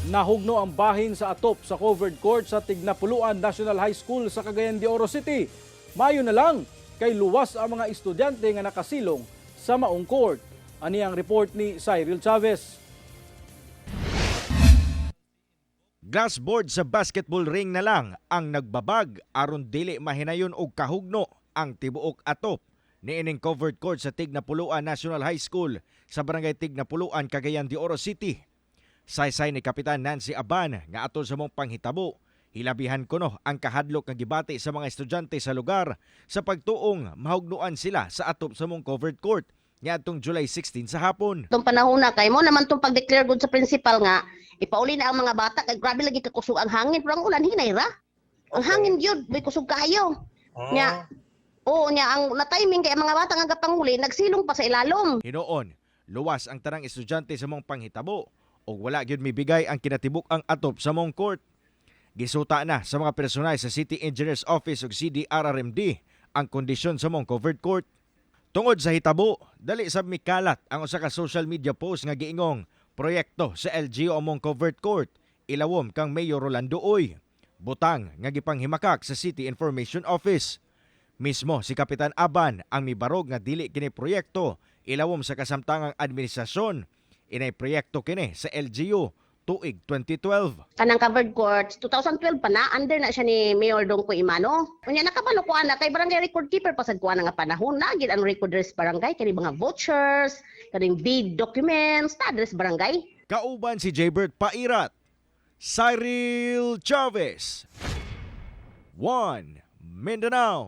Nahugno ang bahin sa atop sa covered court sa Tignapoloan National High School sa Cagayan de Oro City. Mayo na lang kay luwas ang mga estudyante nga nakasilong sa maong court. Ani ang report ni Cyril Chavez. Glassboard sa basketball ring na lang ang nagbabag aron dili mahinayon og kahugno ang tibuok atop niining covered court sa Tignapoloan National High School sa Barangay Tignapoloan, Cagayan de Oro City. Saysay ni Kapitan Nancy Aban nga atol sa maong panghitabo, hilabihan kuno ang kahadlok nga gibati sa mga estudyante sa lugar sa pagtuong mahugnuan sila sa atop sa maong covered court niadtong July 16 sa hapon. Itong panahon na kay mo naman tong pag-declare gud sa principal nga ipauli na ang mga bata kay grabe lagi kakusog ang hangin, pero ang ulan hinay ra. Ang hangin gyud may kusog kaayo. Nya, oo, nya ang na timing kay ang mga bata nga gapanguli nagsilong pa sa ilalom. Hinuon, luwas ang tanang estudyante sa maong panghitabo ug wala gyud mibigay ang kinatibuk-ang atop sa maong court. Gisuta na sa mga personal sa City Engineers Office ug CDRRMD ang kondisyon sa maong covered court. Tungod sa hitabo, dali sab mikalat ang usa ka social media post nga giingong proyekto sa LGU ang maong covered court ilawom kang Mayor Rolando Uy. Butang nga gipanghimakak sa City Information Office. Mismo si Kapitan Aban ang mibarog nga dili kini proyekto ilawom sa kasamtangang administrasyon. Inay proyekto kini sa LGU tuig 2012. Kanang covered court 2012 pa na, under na siya ni Mayor Dongko Imano. Unya nakabalo ko ana kay barangay record keeper pa sad ko ana nga panahon na gid ang recorder sa barangay, kani mga vouchers, kaning bid documents na address barangay. Kauban si Jaybert Pairat, Cyril Chavez, 1 Mindanao.